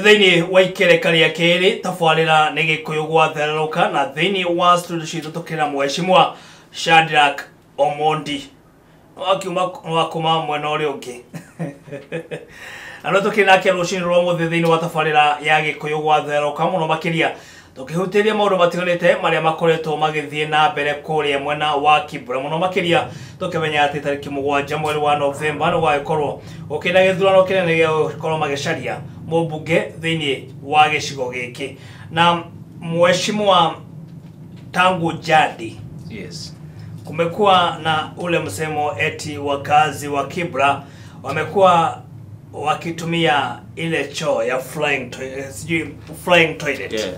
Thĩinĩ wa ikereka rĩa kerĩ tabarĩra nĩ Gĩkũyũ gwathererũka na thĩinĩ wa studio citũ tũkĩra mheshimiwa Shadrack Omondi wakiuma wakuma mwena ũrĩa ũngĩ na no tũkĩrĩ nake rũcinĩ rwa ũmũthĩ thĩinĩ wa tabarĩra ya Gĩkũyũ gwathererũka mũno makĩria tũkĩhutĩria maũndũ matiganĩte marĩa makoretwo magĩthiĩ na mbere kũrĩa mwena wa Kibra mũno makĩria tũkĩmenya atĩ tarĩki 7 mweri wa Novemba nĩ gũgagĩkorwo gũkĩna gĩthurano kĩnene gĩa gũkorwo magĩcaria mũmbunge thĩinĩ wa gĩcigo gĩkĩ. Na mheshimiwa, tangu jadi Yes. kumekuwa na ule msemo eti wakazi wa Kibra wamekuwa wakitumia ile choo ya flying toilet, sijui flying toilet. Yeah.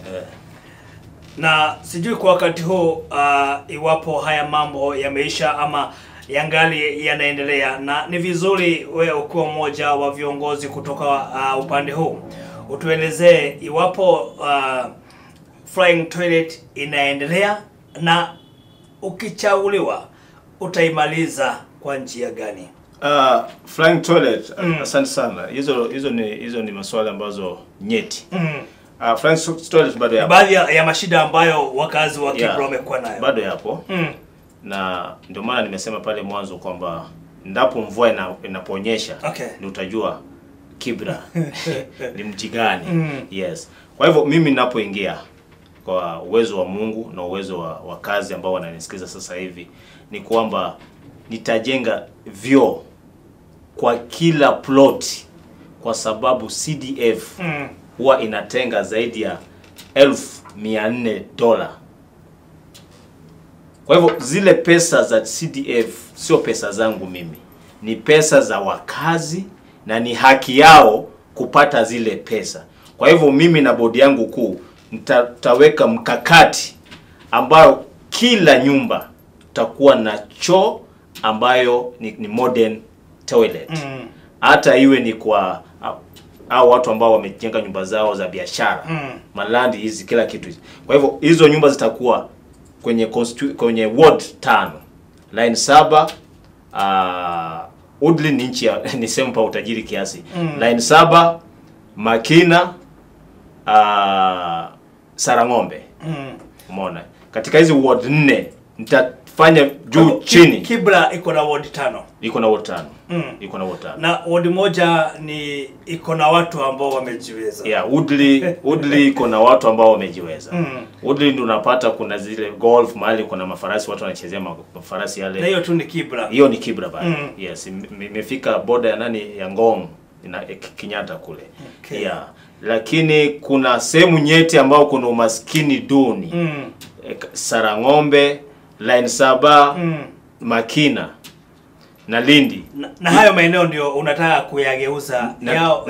Na sijui kwa wakati huu iwapo haya mambo yameisha ama yangali yanaendelea, na ni vizuri we ukiwa mmoja wa viongozi kutoka upande huu utuelezee iwapo flying toilet inaendelea na ukichaguliwa utaimaliza kwa njia gani? Flying toilet, asante sana. Hizo ni maswali ambazo nyeti. Flying toilet bado yapo. Baadhi ya mashida ambayo wakazi wa Kibra wamekuwa nayo. Bado yapo. Na ndio maana nimesema pale mwanzo kwamba ndapo mvua inaponyesha, okay, ndio utajua Kibra ni mji gani. Yes. Kwa hivyo mimi ninapoingia kwa uwezo wa Mungu na uwezo wa wakazi ambao wananisikiza sasa hivi ni kwamba nitajenga vyoo kwa kila plot, kwa sababu CDF huwa inatenga zaidi ya $1,400. Kwa hivyo zile pesa za CDF sio pesa zangu mimi, ni pesa za wakazi na ni haki yao kupata zile pesa. Kwa hivyo mimi na bodi yangu kuu nitaweka mkakati ambayo kila nyumba takuwa na choo ambayo ni modern toilet. Hata iwe ni kwa au watu ambao wamejenga nyumba zao za biashara, malandi hizi, kila kitu hizi. Kwa hivyo hizo nyumba zitakuwa kwenye ward 5, line 7, Woodley ni nchi ni sehemu pa utajiri kiasi. Line 7, Makina, Sarang'ombe. Umeona? Katika hizi ward 4 nitafanya juu chini. Kibra iko na ward 5. Iko na ward 5. Iko na ward 5. Na ward moja ni iko na watu ambao wamejiweza. Yeah, Woodley iko na watu ambao wamejiweza. Woodley ndio unapata kuna zile golf mahali kuna mafarasi, watu wanachezea mafarasi yale. Na hiyo tu ni Kibra. Hiyo ni Kibra bado. Yes, imefika border ya nani ya Ngong na Kenyatta kule. Okay. Yeah. Lakini kuna sehemu nyeti ambao kuna umaskini duni. Sarang'ombe, line 7, Makina na Lindi. Na hayo maeneo ndio unataka kuyageuza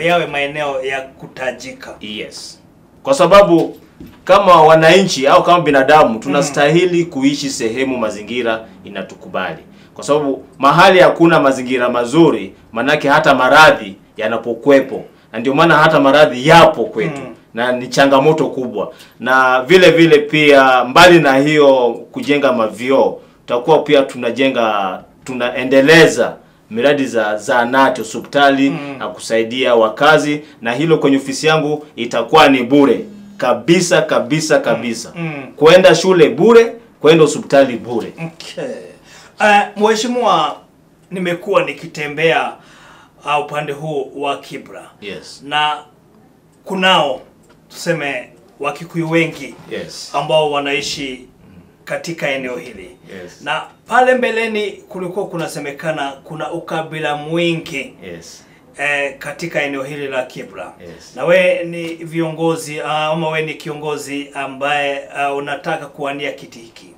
yawe maeneo ya kutajika. Yes. Kwa sababu kama wananchi au kama binadamu tunastahili kuishi sehemu mazingira inatukubali. Kwa sababu mahali hakuna mazingira mazuri, manake hata maradhi yanapokuepo. Na ndio maana hata maradhi yapo kwetu. Na ni changamoto kubwa. Na vile vile pia mbali na hiyo kujenga mavyoo, tutakuwa pia tunaendeleza miradi za zahanati, hospitali na kusaidia wakazi, na hilo kwenye ofisi yangu itakuwa ni bure kabisa kabisa kabisa. Kwenda shule bure, kwenda hospitali bure. Okay. Mheshimiwa, nimekuwa nikitembea upande huu wa Kibra. Yes. Na kunao tuseme Wakikuyu wengi, yes, ambao wanaishi katika eneo hili. Yes. Na pale mbeleni kulikuwa kunasemekana kuna ukabila mwingi, yes, katika eneo hili la Kibra. Yes. Na we ni viongozi ama we ni kiongozi ambaye unataka kuwania kiti hiki.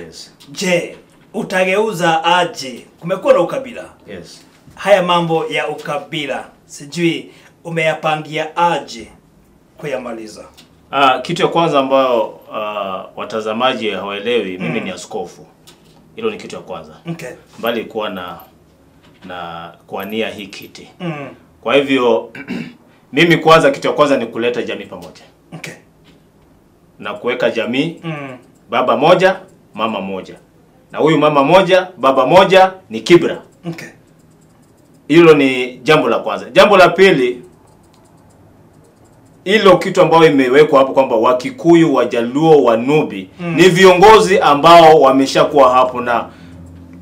Yes. Je, utageuza aje? Kumekuwa na ukabila. Yes. Haya mambo ya ukabila sijui umeyapangia aje kuyamaliza? Kitu ya kwanza ambayo watazamaji hawaelewi, mimi ni askofu. Hilo ni kitu ya kwanza. Okay. Mbali kuwa na kuania hii kiti. Kwa hivyo mimi kwanza, kitu ya kwanza ni kuleta jamii pamoja. Okay. Na kuweka jamii baba moja, mama moja. Na huyu mama moja, baba moja ni Kibra. Okay. Hilo ni jambo la kwanza. Jambo la pili, Hilo kitu ambayo imewekwa hapo kwamba Wakikuyu, Wajaluo, Wanubi ni viongozi ambao wameshakuwa hapo na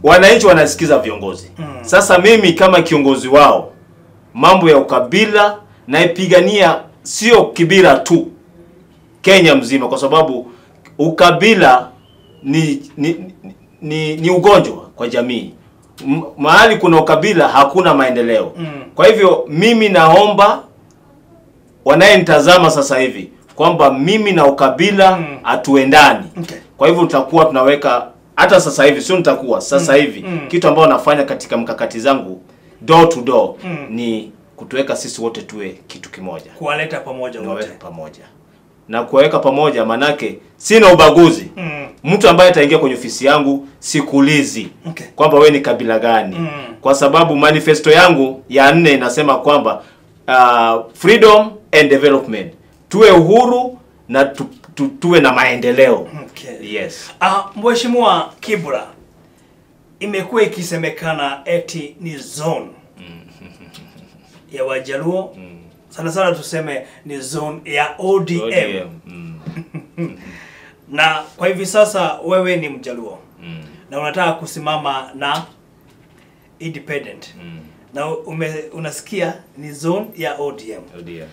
wananchi wanasikiza viongozi. Sasa mimi kama kiongozi wao, mambo ya ukabila naipigania sio Kibra tu, Kenya mzima, kwa sababu ukabila ni ugonjwa kwa jamii. Mahali kuna ukabila hakuna maendeleo. Kwa hivyo mimi naomba wanayenitazama sasa hivi kwamba mimi na ukabila hatuendani. Kwa hivyo tutakuwa tunaweka hata sasa hivi, sio nitakuwa sasa hivi kitu ambao nafanya katika mkakati zangu door to door ni kutuweka sisi wote tuwe kitu kimoja. Kuwaleta pamoja wote. Pamoja. Na kuweka pamoja manake sina ubaguzi. Mtu ambaye ataingia kwenye ofisi yangu sikuulizi kwamba wewe ni kabila gani. Kwa sababu manifesto yangu ya 4 inasema kwamba freedom and development. Tuwe uhuru na tuwe na maendeleo. Yes. Mheshimiwa, Kibra imekuwa ikisemekana eti ni zone ya Wajaluo. Sana sana tuseme ni zone ya ODM. Na kwa hivi sasa wewe ni Mjaluo. Na unataka kusimama na independent. Na unasikia ni zone ya ODM. ODM.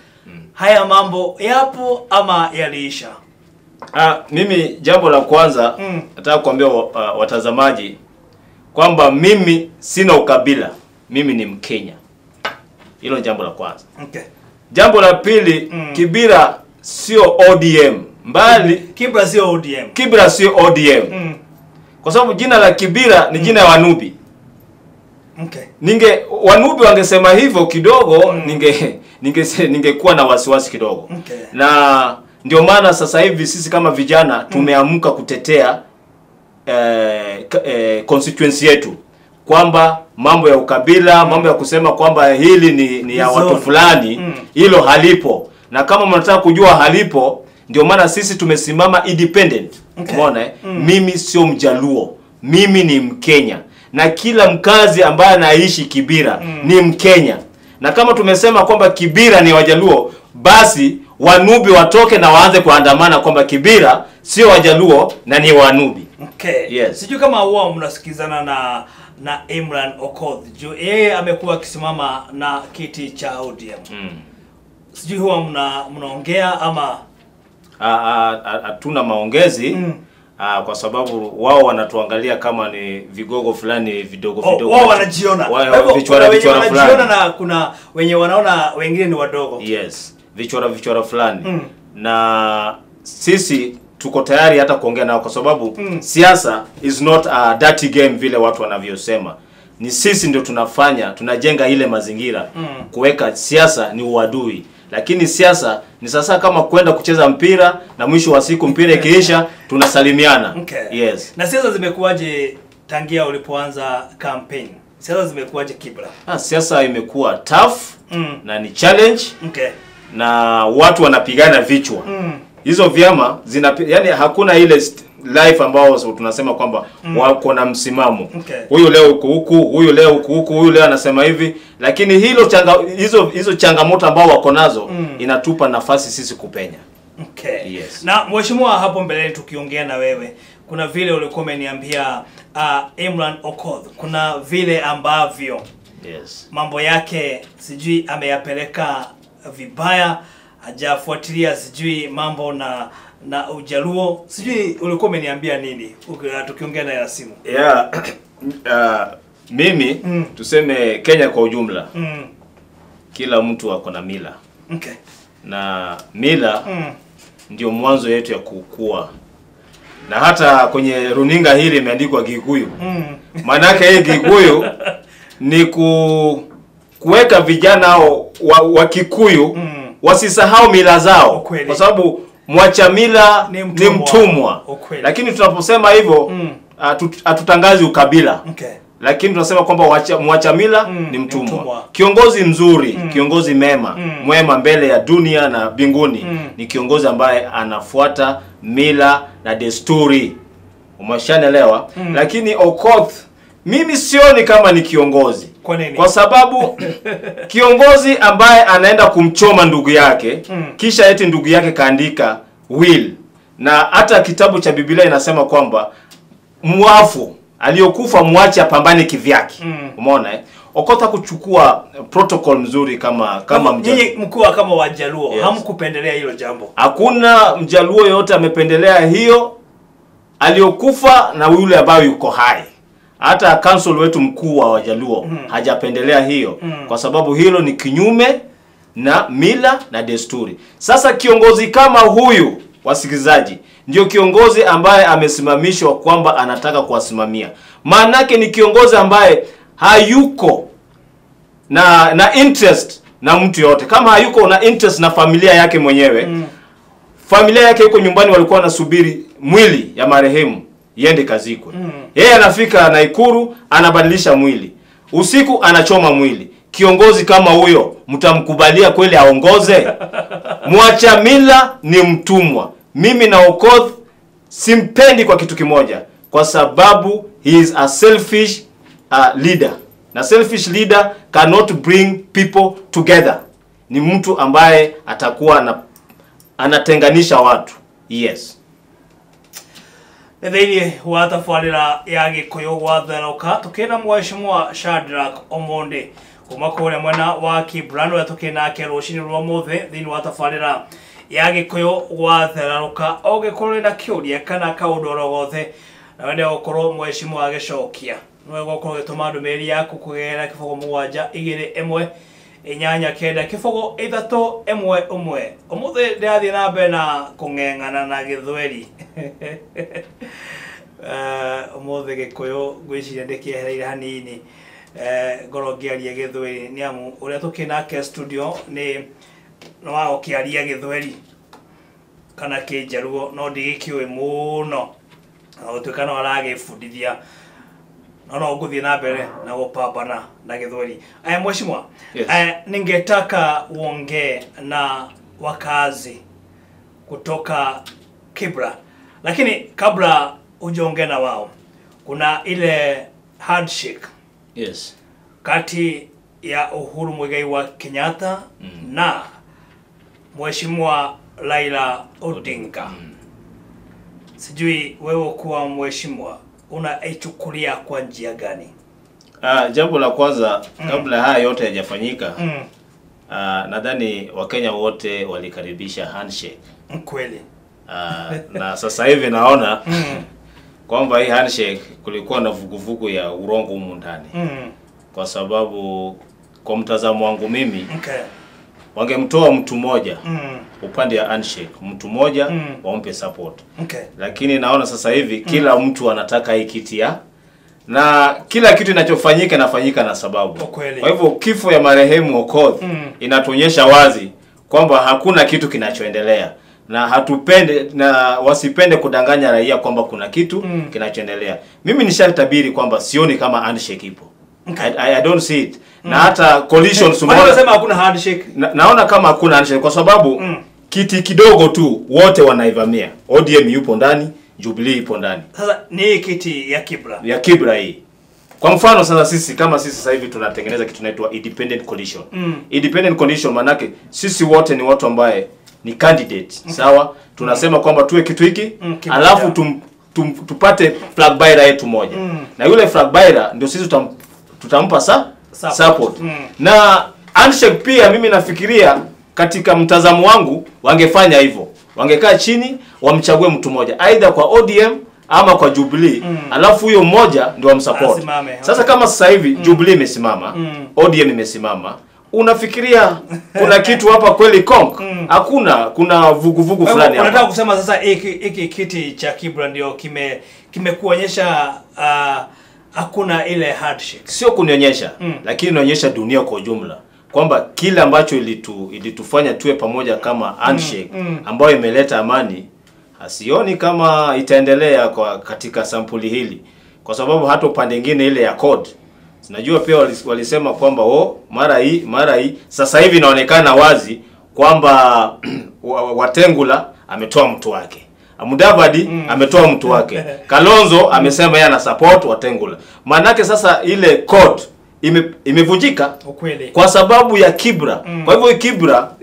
Haya mambo yapo ama yaliisha? Mimi jambo la kwanza nataka kuambia watazamaji kwamba mimi sina ukabila. Mimi ni Mkenya. Hilo ni jambo la kwanza. Jambo la pili, Kibra sio ODM. Mbali Kibra sio ODM. Kibra sio ODM. Kwa sababu jina la Kibra ni jina ya Wanubi. Wanubi wangesema hivyo kidogo, ningekuwa na wasiwasi kidogo. Na ndio maana sasa hivi sisi kama vijana tumeamka kutetea constituency yetu, kwamba mambo ya ukabila, mambo ya kusema kwamba hili ni ya watu fulani, hilo halipo. Na kama mnataka kujua halipo, ndio maana sisi tumesimama independent. Umeona? Mimi sio Mjaluo, mimi ni Mkenya. Na kila mkazi ambaye anaishi Kibra ni Mkenya. Na kama tumesema kwamba Kibra ni Wajaluo, basi Wanubi watoke na waanze kuandamana kwamba Kibra sio Wajaluo na ni Wanubi. Yes. Sijui kama huwa mnasikizana na Imran Okoth. Juu yeye amekuwa akisimama na kiti cha ODM. Sijui huwa mnaongea ama hatuna maongezi. Kwa sababu wao wanatuangalia kama ni vigogo fulani vidogo vidogo. Wao wanajiona. Vichwara vichwara fulani. Wanajiona na kuna wenye wanaona wengine ni wadogo. Yes. Vichwara vichwara fulani. Na sisi tuko tayari hata kuongea nao kwa sababu siasa is not a dirty game vile watu wanavyosema. Ni sisi ndio tunafanya, tunajenga ile mazingira. Kuweka siasa ni uadui. Lakini siasa ni sasa kama kwenda kucheza mpira na mwisho wa siku mpira ikiisha tunasalimiana. Yes. Na siasa zimekuwaje tangia ulipoanza campaign? Siasa zimekuwaje Kibra? Siasa imekuwa tough na ni challenge. Na watu wanapigana vichwa. Hizo vyama zina, yani hakuna ile life ambao tunasema kwamba wako na msimamo. Huyu leo uko huku, huyu leo uko huku, huyu leo anasema hivi, lakini hilo hizo changamoto ambao wako nazo inatupa nafasi sisi kupenya. Yes. Na mheshimiwa, hapo mbeleni tukiongea na wewe, kuna vile ulikuwa umeniambia Imran Okoth, kuna vile ambavyo mambo yake sijui ameyapeleka vibaya, hajafuatilia sijui mambo na Ujaluo. Sijui ulikuwa umeniambia nini tukiongea na simu? Mimi tuseme Kenya kwa ujumla. Kila mtu ako na mila. Na mila ndio mwanzo yetu ya kukua. Na hata kwenye runinga hili imeandikwa Gikuyu. Maanake hii Gikuyu ni kuweka vijana wa Kikuyu wasisahau mila zao. Kwa sababu mwacha mila ni mtumwa. Lakini tunaposema hivyo hatutangazi ukabila. Lakini tunasema kwamba mwacha mila ni mtumwa. Kiongozi mzuri, kiongozi mema, mwema mbele ya dunia na mbinguni ni kiongozi ambaye anafuata mila na desturi. Umeshanielewa? Lakini Okoth mimi sioni kama ni kiongozi. Kwa nini? Kwa sababu kiongozi ambaye anaenda kumchoma ndugu yake, kisha eti ndugu yake kaandika will, na hata kitabu cha Biblia inasema kwamba mwafu aliyokufa muache apambane kivyake. Umeona eh? Okoth kuchukua protocol mzuri kama Mjaluo. Nyinyi mkuu kama Wajaluo, yes, hamkupendelea hilo jambo. Hakuna Mjaluo yote amependelea hiyo, aliyokufa na yule ambaye yuko hai. Hata council wetu mkuu wa Wajaluo hajapendelea hiyo, kwa sababu hilo ni kinyume na mila na desturi. Sasa kiongozi kama huyu, wasikilizaji, ndio kiongozi ambaye amesimamishwa kwamba anataka kuwasimamia. Maanake ni kiongozi ambaye hayuko na interest na mtu yote. Kama hayuko na interest na familia yake mwenyewe, familia yake yuko nyumbani, walikuwa wanasubiri mwili ya marehemu iende kazikwe. Yeye anafika Naikuru, anabadilisha mwili. Usiku anachoma mwili. Kiongozi kama huyo mtamkubalia kweli aongoze? Mwacha mila ni mtumwa. Mimi na Okoth simpendi kwa kitu kimoja, kwa sababu he is a selfish leader. Na selfish leader cannot bring people together. Ni mtu ambaye atakuwa anatenganisha watu. Yes. Thĩinĩ wa tabarĩra ya Gĩkũyũ gwatherũka tũkĩna mheshimiwa Shadrack Omondi kuma kũrĩa mwena wa Kibra, ũrĩa tũkĩ nake rũcinĩ rwa ũmũthĩ thĩinĩ wa tabarĩra ya Gĩkũyũ gwatherũka. Ũngĩkorwo na kĩũria kana kaũndũ oro gothe na wende gũkorwo mheshimiwa agĩcokia, no gũkorwo ũgĩtũma ndũmĩrĩri yaku kũgerera 0 7 2 1 8 9 0 3 1 1. Ũmũthĩ ndĩrathiĩ na mbere na kũng'eng'ana na Gĩthweri. Ũmũthĩ Gĩkũyũ ngwĩciria ndĩkĩehereire hanini, ngorwo ngĩaria Gĩthweri, nĩ amu ũrĩa tũkĩ nake studio nĩ no wagũkĩaria Gĩthweri kana Kĩnjaruo, no ndigĩkĩũĩ mũno, na gũtuĩka no aragĩbundithia, no ngũthiĩ na mbere na gũpambana na Gĩthweri. Mheshimiwa, yes, ningetaka uongee na wakazi kutoka Kibra, lakini kabla hujaongea na wao, kuna ile handshake, yes, kati ya Uhuru Muigai wa Kenyatta na Mheshimiwa Raila Odinga. Sijui wewe kuwa mheshimiwa unaichukulia kwa njia gani? Jambo la kwanza, kabla haya yote hayajafanyika, nadhani Wakenya wote walikaribisha handshake. Kweli. Na sasa hivi naona kwamba hii handshake kulikuwa na vuguvugu ya urongo humu ndani. Kwa sababu kwa mtazamo wangu mimi, wangemtoa mtu mmoja upande ya handshake, mtu mmoja wampe support. Lakini naona sasa hivi kila mtu anataka hii kiti ya, na kila kitu kinachofanyika inafanyika na sababu. Kweli. Kwa hivyo kifo ya marehemu Okoth inatuonyesha wazi kwamba hakuna kitu kinachoendelea, na hatupende na wasipende kudanganya raia kwamba kuna kitu kinachoendelea. Mimi nishatabiri kwamba sioni kama handshake ipo. I don't see it. Na hata coalition unasema hakuna handshake. Naona kama hakuna handshake kwa sababu kiti kidogo tu wote wanaivamia. ODM yupo ndani, Jubilee ipo ndani. Sasa ni kiti ya Kibra. Ya Kibra hii. Kwa mfano sasa sisi kama sisi sasa hivi tunatengeneza kitu kinaitwa independent coalition. Independent coalition manake sisi wote ni watu ambaye ni candidate. Sawa? Tunasema kwamba tuwe kitu hiki, alafu tupate flag bearer yetu moja. Na yule flag bearer ndio sisi tutampa support. Na handshake pia mimi nafikiria katika mtazamo wangu wangefanya hivyo. Wangekaa chini wamchague mtu mmoja either kwa ODM ama kwa Jubilee, alafu huyo mmoja ndio wamsupport. Sasa kama sasa hivi Jubilee imesimama, ODM imesimama, unafikiria kuna kitu hapa kweli konk? Hakuna, kuna vuguvugu fulani hapa. Unataka kusema sasa hiki kiti cha Kibra ndio kimekuonyesha hakuna ile handshake? Sio kunionyesha, lakini inaonyesha dunia kwa ujumla kwamba kile ambacho ilitufanya tuwe pamoja kama handshake ambayo imeleta amani, asioni kama itaendelea kwa katika sampuli hili, kwa sababu hata upande mwingine ile ya code Najua pia walisema kwamba mara hii sasa hivi inaonekana wazi kwamba Watengula ametoa mtu wake, Mudavadi ametoa mtu wake, Kalonzo amesema yeye ana support Watengula. Maanake sasa ile code imevunjika Ukweli. Kwa sababu ya Kibra. Kwa hivyo Kibra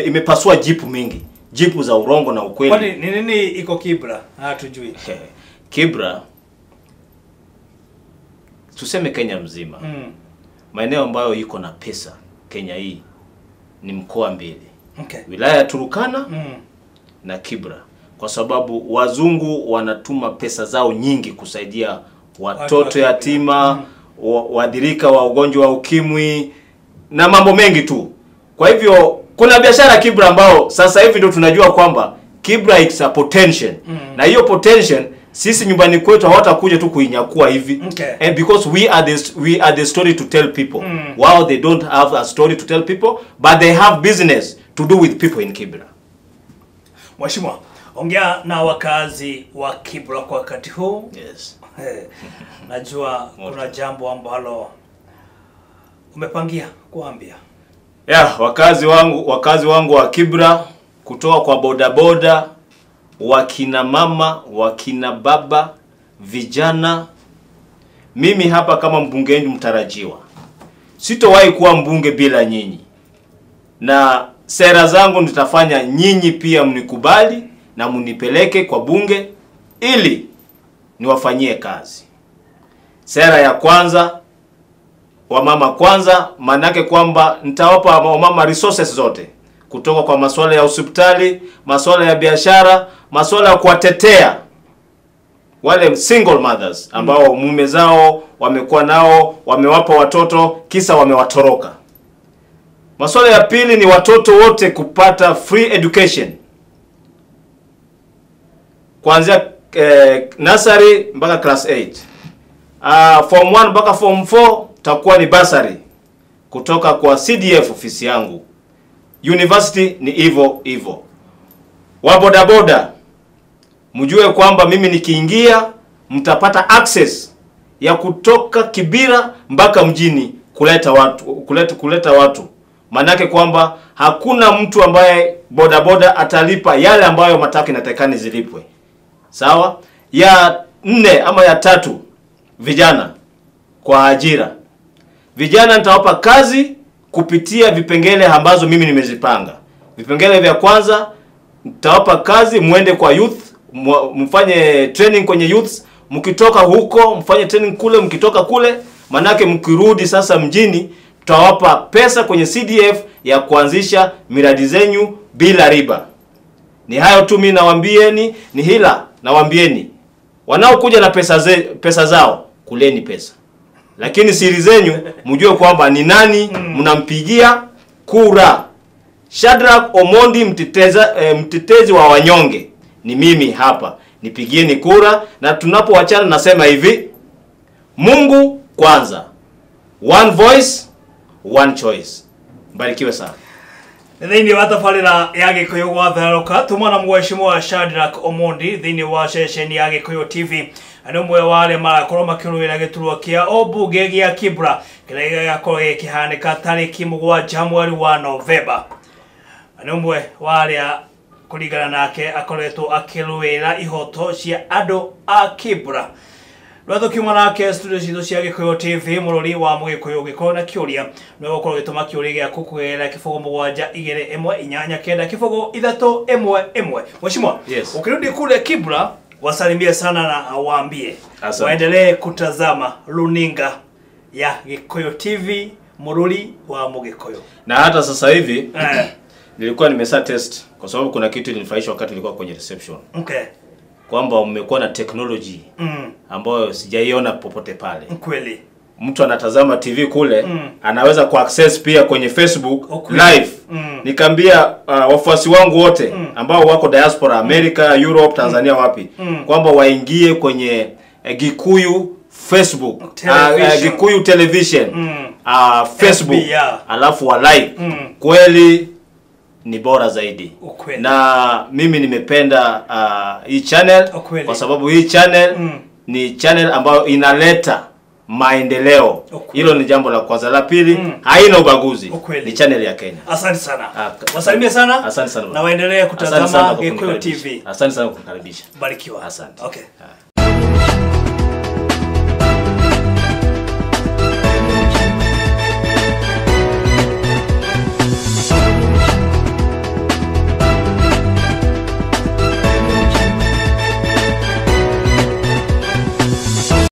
imepasua jipu mingi, jipu za urongo na ukweli. Kwani ni nini iko Kibra? Hatujui. Kibra, tuseme Kenya mzima, maeneo ambayo iko na pesa Kenya hii ni mkoa mbili. Wilaya ya Turkana na Kibra, kwa sababu wazungu wanatuma pesa zao nyingi kusaidia watoto yatima, waathirika wa ugonjwa wa ukimwi na mambo mengi tu. Kwa hivyo kuna biashara Kibra ambao sasa hivi ndio tunajua kwamba Kibra it's a potential. Na hiyo potential sisi nyumbani kwetu hawatakuja tu kuinyakua hivi. And because we are the story to tell people. While they don't have a story to tell people, but they have business to do with people in Kibra. Mheshimiwa, ongea na wakazi wa Kibra kwa wakati huu. Yes. Najua kuna jambo ambalo umepangia kuambia. Yeah, wakazi wangu wa Kibra, kutoka kwa bodaboda, wakina mama, wakina baba, vijana, mimi hapa kama mbunge wenu mtarajiwa, sitowahi kuwa mbunge bila nyinyi. Na sera zangu nitafanya nyinyi pia mnikubali na mnipeleke kwa bunge ili niwafanyie kazi. Sera ya kwanza, wamama kwanza, manake kwamba nitawapa wamama resources zote, kutoka kwa masuala ya hospitali, masuala ya biashara, masuala ya kuwatetea wale single mothers ambao mume zao wamekuwa nao, wamewapa watoto kisa wamewatoroka. Masuala ya pili ni watoto wote kupata free education, kuanzia nursery mpaka class 8. Form 1 mpaka form 4 takuwa ni bursary kutoka kwa CDF ofisi yangu. University ni hivyo hivyo. Wa bodaboda, mjue kwamba mimi nikiingia mtapata access ya kutoka Kibra mpaka mjini kuleta watu. Manake kwamba hakuna mtu ambaye bodaboda atalipa yale ambayo mataki inatakikana zilipwe. Sawa? Ya 4 ama ya 3, vijana kwa ajira. Vijana nitawapa kazi kupitia vipengele ambazo mimi nimezipanga. Vipengele vya kwanza, nitawapa kazi muende kwa youth, mfanye training kwenye youths, mkitoka huko mfanye training kule, mkitoka kule, manake mkirudi sasa mjini tutawapa pesa kwenye CDF ya kuanzisha miradi zenyu bila riba. Ni hayo tu mimi nawaambieni, ni hila nawaambieni. Wanaokuja na pesa zao, kuleni pesa. Lakini siri zenyu mjue kwamba ni nani mnampigia kura. Shadrack Omondi, mtetezi wa wanyonge, ni mimi hapa. Nipigieni kura, na tunapoachana nasema hivi: Mungu kwanza. One voice, one choice. Mbarikiwe sana. Thĩinĩ wa tabarĩra ya Gĩkũyũ gwatherũka tumana mheshimiwa Shadrack Omondi thĩinĩ wa ceceni ya Gĩkũyũ TV, na nĩ ũmwe wa arĩa marakorwo makĩrũĩra gĩturwa kĩa ũmbunge gĩa Kibra kĩrĩa gĩgakorwo gĩkĩhanĩka tarĩki 7 mweri wa Novemba. Na nĩ ũmwe wa arĩa kũringana nake akoretwo akĩrũĩra ihoto cia andũ a Kibra. Rwetho kiuma nake studio citũ cia Gĩkũyũ TV, mũrori wa Mũgĩkũyũ ũngĩkorwo na kĩũria no ũkorwo ũgĩtũma kĩũria gĩaku kũgerera 0 7 2 1 8 9 0 3 1 1. Mheshimiwa, Yes. Ukirudi kule Kibra wasalimie sana na waambie Asante. waendelee kutazama runinga ya Gĩkũyũ TV, mũrori wa Mũgĩkũyũ. Na hata sasa hivi nilikuwa nimesa test kwa sababu kuna kitu ilinifurahisha wakati nilikuwa kwenye reception. Kwamba mmekuwa na technology ambayo sijaiona popote pale. Kweli. Mtu anatazama TV kule, anaweza kuaccess pia kwenye Facebook live. Nikamwambia wafuasi wangu wote ambao wako diaspora, America, Europe, Tanzania wapi, kwamba waingie kwenye Gikuyu Facebook, Television. Gikuyu Television, Facebook, FB, yeah. alafu wa like. Kweli ni bora zaidi. Ukweli. Na mimi nimependa hii channel Ukweli. kwa sababu hii channel ni channel ambayo inaleta maendeleo. Ukweli. Hilo ni jambo la kwanza. La pili, haina ubaguzi. Ukweli. Ni channel ya Kenya. Asante sana. Wasalimie sana. Asante sana. Na waendelee Asante sana kutazama kwa Gikuyu kunikaribisha. TV. Asante sana kwa kunikaribisha. Barikiwa. Asante. Okay. Haya.